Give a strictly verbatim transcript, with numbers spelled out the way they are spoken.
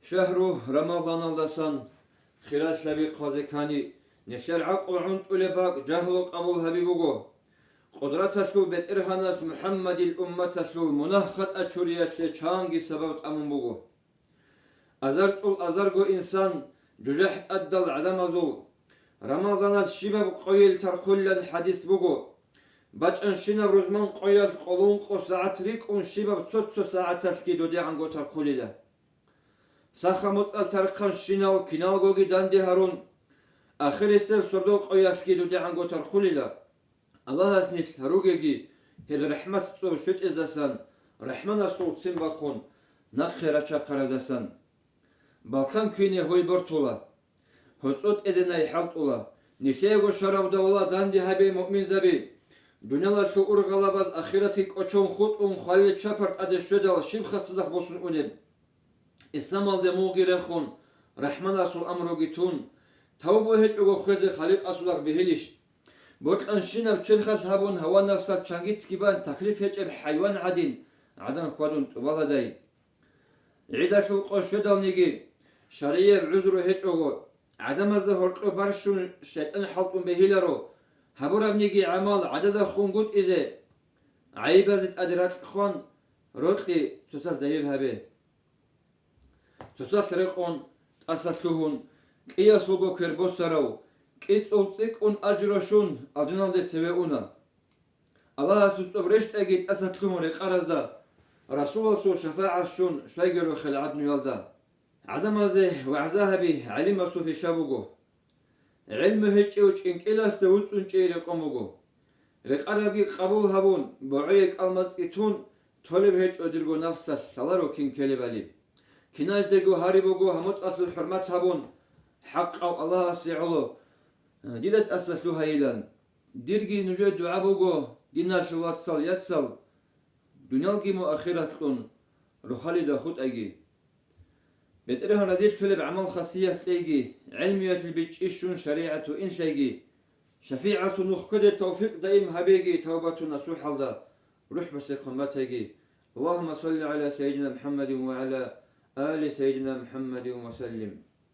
Шагьру Рамазаналдасан хиралъаби хъвазе ккани, нилъер гӀакълу гӀунтӀулеб бакӀ жагьлу къабул гьаби буго. Къудраталъул БетӀергьанас МухӀаммадил умматалъул мунагь-хатӀа чуриялъе чанги сабаб тӀамун буго. Азар цӀул азарго инсан, жужахӀ тӀадал гӀадамазул, Рамазаналъ щибаб къойил тархъулилан хӀадис буго. БачӀанщинаб рузман къоялъ къоло ункъо сагӀат рикӀкӀун, щибаб цо-цо сагӀаталъги додегӀанго тархъулила. Саха-моцӀал тархъанщинал киналгоги данде гьарун, ахирисеб сордо къоялъги додегӀанго тархъулила. Аллагьас нилъ гьаругеги гьеб рахӀмат цӀоб щвечӀезасан, рахӀманасул ццин бахъун, нахъе рачахъаразасан. Балкан квине гьой бортула. ГьоцӀо тӀезе най хӀалтӀула. Нилъеего шарав давла данде гьабе, муъминзаби. Дуниялалъул ургъалабаз ахиратги кӀочон хутӀун, хвалил чапар тӀаде щведал, щибха цадахъ босун унеб? Исламалде мугъги рехун, рахӀманасул амруги тун, тавбу гьечӀого хвезе Халикъасул лагъ бегьилищ? Бокьанщинаб черхалъ гьабун, гьава-нафсалъ чанги тикибан таклиф гьечӀеб хӀайван гӀадин, гӀадан хьвадун тӀубаладай? ГӀидалъул къо щведалниги, шаргӀияб гӀузру гьечӀого, гӀадамазда гьоркьоб барщун, шайтӀан хӀалтӀун бегьиларо, гьабурабниги гӀамал гӀадада хунгутӀизе, гӀайибазе тӀаде ракь хъван, рокьи цоцаз загьир гьабе. Цоцалъ рекъон, тӀаса лъугьун, кӀиясулго квер босарав, кӀицӀул цӀикӀкӀун ажру щун, алжаналде цеве уна. Аллагьасул цӀоб рещтӀайги тӀаса лъугьун рекъаразда, Расуласул шафагӀат щун щвайги рохел гӀаднуялда. ГӀадамазе вагӀза гьаби гӀалимасул пиша буго. ГӀилму гьечӀев чӀинкӀиласда вуцӀцӀун чӀей рекъон буго. Рекъарабги къабул гьабун, бугӀуе кӀалмацӀги тун, толеб гьечӀо дирго нафсалъ лъаларо кин ккелебали. Киназдего гьари буго гьамуцӀалъул хӀурмат гьабун, хӀакъав Аллагьасе гӀоло, дида тӀаса лъугьайилан. Дирги нужее дугӀа буго, диналъул вацал, яцал, дуниялги мун ахират кьун, рохалида хутӀайги. БетӀергьан разилъулеб гӀамал-хасият кьейги, гӀелмиялъе бичӀчӀи щун шаригӀат инлъайги, шафигӀасул нух ккезе тавфикъ даим гьабеги тавбату насухӀалда рухӀ босихъун батайги. اللهم صل على سيدنا محمد وعلى آل سيدنا محمد وسلم.